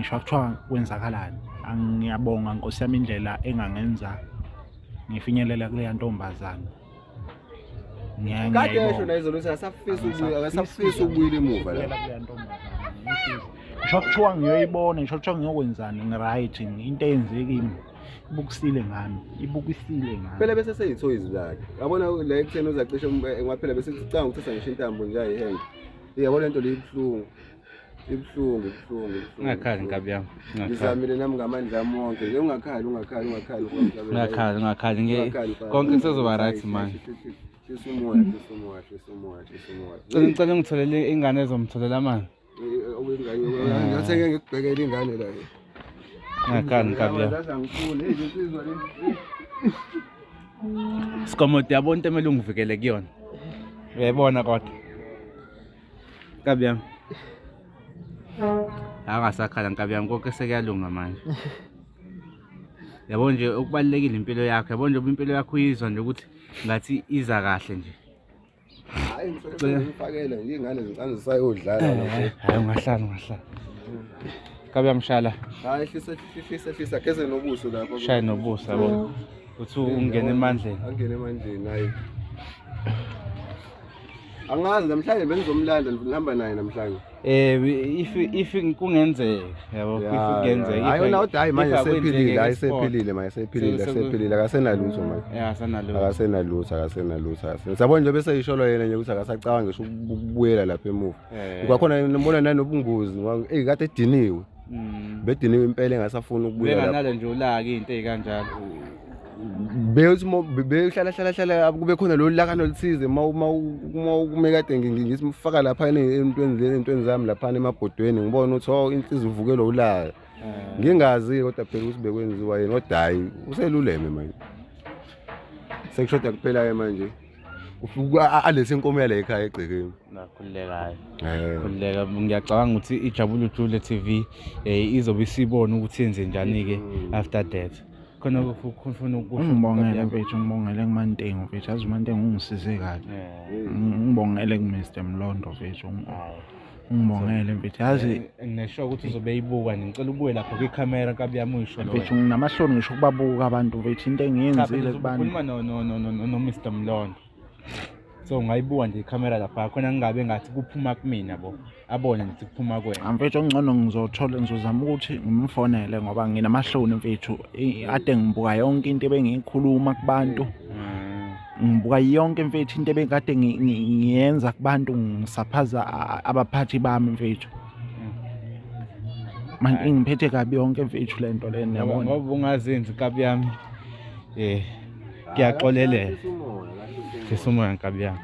Ngisho kuthiwa kwenzakalani, angiyabonga Nkosi yami indlela engangenza ngifinyelela kuleya ntombazane. Kade esho nayizolo ukuthi akasafisi ukubuya, akasafisi ukubuyela emuva la. Ngisho kuthiwa ngiyoyibona, ngisho kuthiwa ngiyokwenzani, ngi-right, into eyenzeke kimi ibukusile ngami, ibukisile ngami. Phela bese seyithoyizi lakhe. Yabona la ekutheni uzacishe ngaphela bese kucanga ukuthatha ngisho intambo nje ayihenge. Yabo lento le ibuhlungu. Ibuhlungu, ibuhlungu, ibuhlungu. Ungakhali nkabi yami. Ungakhali. Ngizamile nami ngamandla ami wonke. Nje ungakhali, ungakhali, ungakhali. Ungakhali, ungakhali. Ungakhali, mfana. Konke kusezoba right manje. Hlisa umoya, hlisa umoya, hlisa umoya, hlisa umoya. Cela ngicela ungitholele ingane ezomtholela amanzi. Ngathi ngeke ngikubhekele ingane la. Ungakhali nkabi yami. Yazi angifuni. Hey, insizwa le. Skomoti yabona into emele ungivikele kuyona. Uyayibona kodwa. Nkabi yami. Angasakhala nkabi yami konke sekuyalunga manje. Yabo nje okubalulekile impilo yakho, yabo nje impilo yakho uyizwa nje ukuthi ngathi iza kahle nje. Hayi ngifike ngifakele nje ingane zincane zisayodlala lapho. Hayi ungahlala ungahlala. Nkabi yami shala. Hayi hlisa hlisa hlisa geze nobuso lapho. Shaye nobuso yabo. Uthi ungene emandleni. Angene emandleni hayi. Angazi namhlanje bengizomlanda ngihamba naye namhlanje. If kungenzeka yabo if kungenzeka. Hayi wena uthi hayi manje if akwenzeki sephilile, hayi ke-sport. sephilile manje sephilile, sephilile akasenalutho manje. Yeah, asenalutho. Akasenalutho, akasenalutho. akasenalutho. Yabona nje bese yisholo yena nje ukuthi akasacabangi ngisho ukubuyela lapha emuva. Kwakhona ngibona nanobungozi ngoba ey kade ediniwe. Bediniwe impela engasafuni ukubuyela lapha. Benganalo nje ulaka into ezikanjalo. Beyothi beyohlala hlala hlala kube khona lolu lakano oluthize uma uma uma kume kade ngisimfaka lapha entweni entweni zami lapha emabhodweni ngibona ukuthi oh inhliziyo uvukelwa ulaka. Ngingazi kodwa phela ukuthi bekwenziwa yini kodwa hayi useluleme manje. Sekushoda kuphela ke manje. Ufika alese inkomo yala ekhaya egcekeni. Nakhululeka hayi. Khululeka ngiyacabanga ukuthi ijabule Jule TV izobe isibona ukuthi yenze njani ke after that. Khona ufuna ukusho. Ungibongele mfethu, ngibongele kuMantengu mfethu, yazi uMantengu ungisize kabi. Ngibongele ku-Mr Mlondo mfethu. Ungibongele mfethu, yazi nginesho ukuthi uzobe eyibuka nje. Ngicela ubuye lapho kwikhamera nkabi yami uyisho lo. Mfethu nginamahloni ngisho ukubabuka abantu mfethu into engiyenzile kubantu. Ukhuluma no no no no no Mr Mlondo. So ungayibuka nje ikhamera lapha khona ngingabe ngathi kuphuma kumina bo. Abone nje kuphuma kuwena. Mfethu okungcono ngizothola ngizozama ukuthi ngimfonele ngoba nginamahloni mfethu. Ade ngibuka yonke into ebengiyikhuluma kubantu. Ngibuka yonke mfethu into ebekade ngiyenza kubantu ngisaphaza abaphathi bami mfethu. Manje ingiphethe kabi yonke mfethu lento le yabona. Ngoba ungazenzi nkabi yami. Ngiyaxolelela. Hlisa umoya nkabi yami.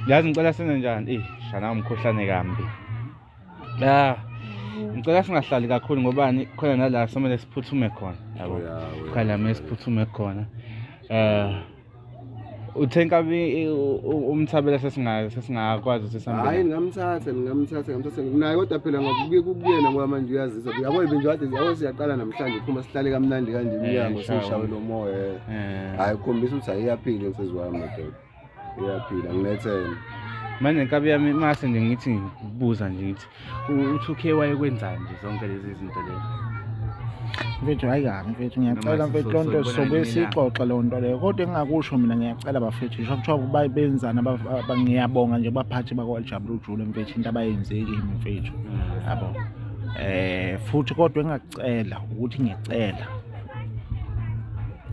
Yazi ngicela senze njani? Shana umkhuhlane kambi. Ngicela singahlali kakhulu ngobani khona nala somele siphuthume khona. Yabo. Khona la kumele siphuthume khona. Uthe nkabi umthabela sesingakwazi ukuthi sihambe. Hayi ngingamthatha, ngingamthatha, ngingamthatha. Naye kodwa phela ngokubuye kubuyena ngoba manje uyazizwa. Yabo nje kade yabo siyaqala namhlanje uphuma sihlale kamnandi kanje emnyango sishawe lo moya. Hayi ukhombisa ukuthi ayiyaphila insizwa yami madoda. Iyaphila nginethemba. Manje nkabi yami mase nje ngithi ngikubuza nje ngithi uthi ukhe wayekwenzani nje zonke lezi zinto lezi? Mfethu hayi kabi mfethu ngiyacela mfethu loo nto sobe siyixoxe loo nto leyo kodwa engingakusho mina ngiyacela bafethu ngisho kuthiwa kuba benzani ngiyabonga nje kubaphathi bakwaJabula Ujule mfethu into abayenze kimi mfethu yabo. Futhi kodwa engingakucela ukuthi ngiyacela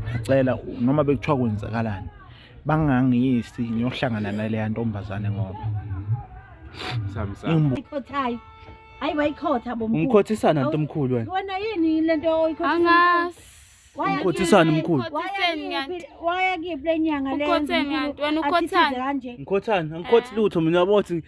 ngiyacela noma bekuthiwa kwenzakalani bangangiyisi ngiyohlangana naleya ntombazane ngoba Ikhothayo. Hayi wayikhotha bomkhulu. Umkhothisana nto omkhulu wena. Wena yini lento oyikhothisana? Angazi. Umkhothisana umkhulu. Waya kiphi le nyanga le? Ukhotheni kanti wena ukhothani? Kanje. Ngikhothani, angikhothi lutho mina yabo ukuthi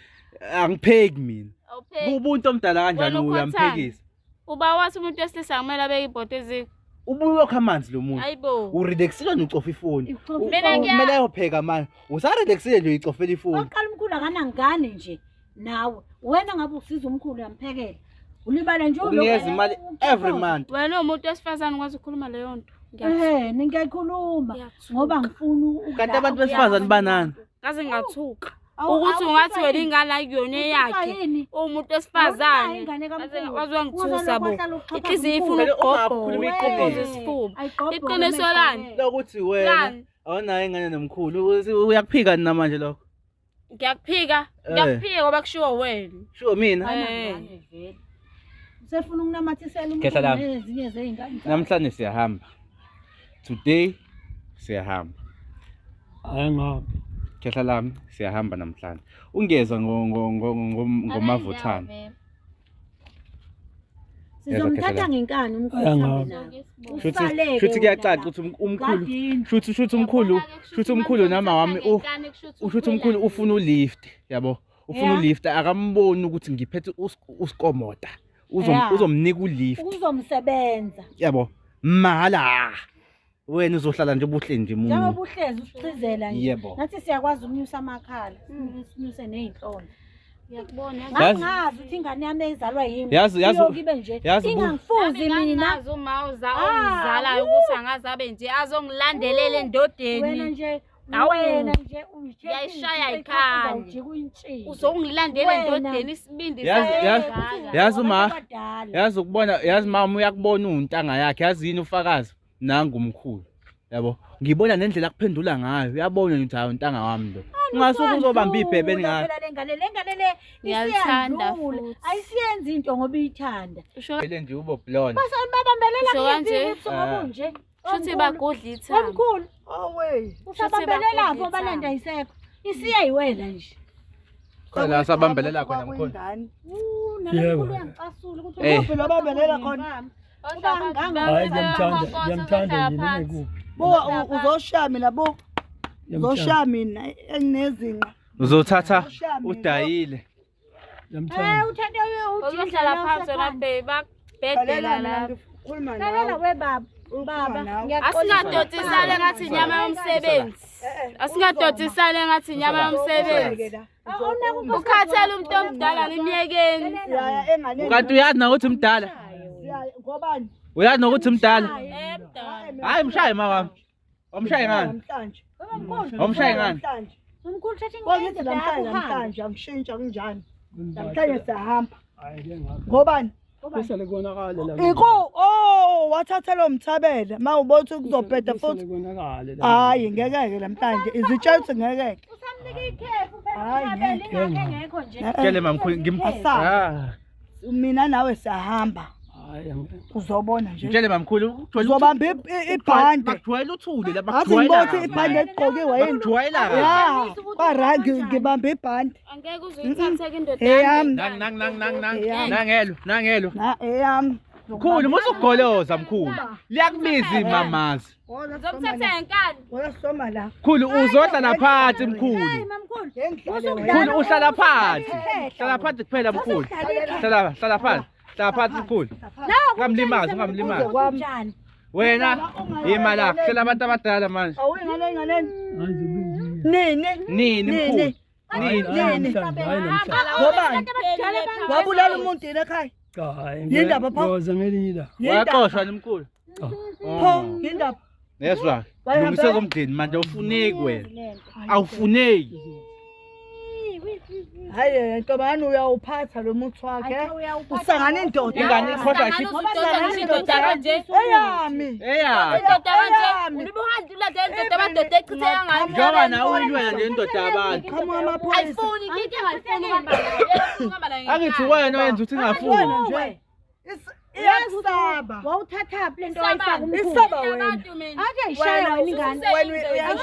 angipheki mina. Awupheki. Ubuntu omdala kanjani Wena ukhothani? uyamphekisa? Uba wathi umuntu wesilisa kumele abeke ibhodo eziko. Ubuye wakha amanzi lo muntu. Hayibo. Urelaxile nje ucofa ifoni. Mina ngiya- Kumele ayopheka manje. Usarelaxile nje uyicofela ifoni. Oqala umkhulu akanangane nje nawe. Wena ngabe usiza umkhulu uyamphekela. Ulibala nje Ukunikeza imali every month. Wena umuntu wesifazane ukwazi ukukhuluma leyo nto. Ngiyathuka. Ngiyayikhuluma Ngiyathuka. ngoba ngifuna ukudla. Kanti abantu besifazane banani? Ngaze ngathuka. Ukuthi ungathi wena ingane akuyona eyakhe. Yini? Umuntu wesifazane. Awunayo ingane kamkhulu. Waze wangithusa bo. Ungazohlala uxhaphaza Inhliziyo ifuna umkhulu. Phela ungakhuluma ukugqobhoza iqiniso. isifuba. Ayigqobhoke Iqiniso uma lani? igqobheke. Lokuthi wena Lani? awunayo ingane nomkhulu uyakuphika namanje lokho. Ngiyakuphika. Eh. Ngiyakuphika ngoba kushiwo wena. Sho mina. Ayinangane vele. Usefuna ukunamathisela umkhulu Khehla lami. nezinye zey'ngane zakhe. Namhlanje siyahamba. Today siyahamba. Hayi ngapha. Khehla lami siyahamba namhlanje. Ungezwa ngomavuthana. Sizomthatha ngenkani umkhulu Aya sihambe ngapha. naye. Shuthi Usaleke shuthi wena kuyacaca la. ukuthi umkhulu Gadini. shuthi umkhulu shuthi umkhulu nama wami ushuthi umkhulu ufuna ulift yabo. Ufuna Yeah. ulift akamboni ukuthi ngiphethe usikomota. Yeah. Uzomnika ulift Uzomsebenza. yabo. Mahala. Wena uzohlala nje ubuhle nje Njengoba mungu. uhlezi usichizela nje. Yebo. Nathi siyakwazi ukunyusa amakhala, sinyuse ney'nhlonze. Ngiyakubona. Yazi- Ngangazi ukuthi ingane yami ezalwa yimi. Yazi- iyoke ibe nje. yazi Ingangifuzi mina. Ngangazi uma Ah, ongizalayo ukuthi angaze abe nje azongilandelela Wena endodeni. nje Awu. wena nje Ngiyayishaya ikhanda. Ujika uyintshintshe. Uzongilandela Wena. endodeni isibindi Yazi- yazi Yazi ukubona yazi mama uyakubona untanga yakhe yazi yini ufakazi nangu umkhulu yabo ngibona nendlela akuphendula ngayo uyabona ukuthi hayi untanga wami lo ungasuke uzobamba ibhebe ngayo Phela lengane lengane le Ngiyalithanda isiyandlula. futhi. Ayisiyenzi into ngoba iyithanda. Usho vele nje ube blonde Base babambelela Usho kanje? kuyiphi ngoba unje. shuthi bagudla ithambo. Omkhulu Awe. usabambelela Shuthi ngoba bagudla lento ayisekho. Isiyayiwela nje. Khona la sabambelela khona mkhulu. Yebo. Nalomkhulu uyangicasula ukuthi Eh. Kuphi lo bambelela khona? Hayi ngiyamthanda, ngiyamthanda nje noma ikuphi. Bo uzoshaya mina bo. Ngiyamthanda. Uzoshaya mina enginezinqa. Uzothatha Uzoshaya mina. udayile Ngiyamthanda. Uthathe Uzohlala phansi wena babe bakubhedela Lalela mina lapha. ngikhuluma Lalela nawe. we baba. Baba, ngiyaxolisa. Asingadotsisane ngathi inyama yomsebenzi. Asingadotsisane ngathi inyama yomsebenzi. Ukhathele umuntu omdala nimyekeni. Siyaya enganeni. Kanti uyazi na ukuthi mdala Siyaya ngobani? uyazi nokuthi mdala Eh, mdala. hayi mshaye ma wami omshaye ngani Namhlanje. omshaye ngani Namhlanje. Umkhulu thatha Kongithi ingane namhlanje yakho uhambe. namhlanje angishintsha kunjani. Namhlanje siyahamba. Hayi ke ngapha. Ngobani? Bese konakala la. Iko oh wathatha lo mthabela mawubona ukuthi kuzobheda futhi. Konakala la. Hayi ngeke ke namhlanje izitshela ukuthi ngeke. Usamnika ikhefu phela Hayi, umthabela ngeke. ingakho engekho nje. Tshele mamkhulu ngim Asaba. Ah. Mina nawe siyahamba. Hayi angeke. Uzobona nje. Mtshele mamkhulu ukujwayela Uzobamba ibhande. bakujwayela uthule la Athi bakujwayela. ngibona ukuthi ibhande ligqokiwe yini. Bakujwayela. Ya, kwa ngibamba ibhande. Angeke uze uyithathe indoda Eyami. Nang nang nang nang nang Eyami. nangelo nangelo. Na eyami. Mkhulu musugoloza mkhulu. Liyakubiza imamazi. Uzomthatha ngenkani. Wona soma la. Mkhulu uzohlala phansi mkhulu. Hayi mamkhulu. Mkhulu uhlala phansi. Hlala phansi kuphela mkhulu. Hlala hlala phansi. Hlala phansi mkhulu. Ungamlimazi ungamlimazi. Njani? Wena ima la kuhlela abantu abadala manje. Awuyi ngale ngaleni. Hayi zobingi. Nini? Nini mkhulu? Hayi Nini? namhlanje, hayi namhlanje. Ngobani? Abadala Wabulala umuntu yini ekhaya? Cha, hayi. Yindaba pho? Yoza ngelinye ilanga. Wayaxoshwa nimkhulu. Cha. Pho yindaba. Yezwa. Wayehamba- Lungisa zomndeni manje awufuneki wena. Awufuneki. Hayi ntombazane uyawuphatha lo muthi wakhe. Usangana indoda. Ingane ikhohlwa Usangana indoda kanje. Eyami. Eya. Indoda kanje. Eyami. Ulibe uhambe ulandela indoda amadoda echitheka ngayo. Njengoba nawe uyilwela nje indoda yabantu. Qhamuka amaphoyisa. Ayifuni into engayifuni ukuhamba nayo. Uyafuna ukuhamba nayo Angithi ngenkani. wena oyenza ukuthi ingafuni. Wena nje. Iyakusaba. Wawuthathaphi lento wayifaka umkhulu? Isaba wena. Abantu mina. Ake ayishaya wena ingane. Wena uyashaya.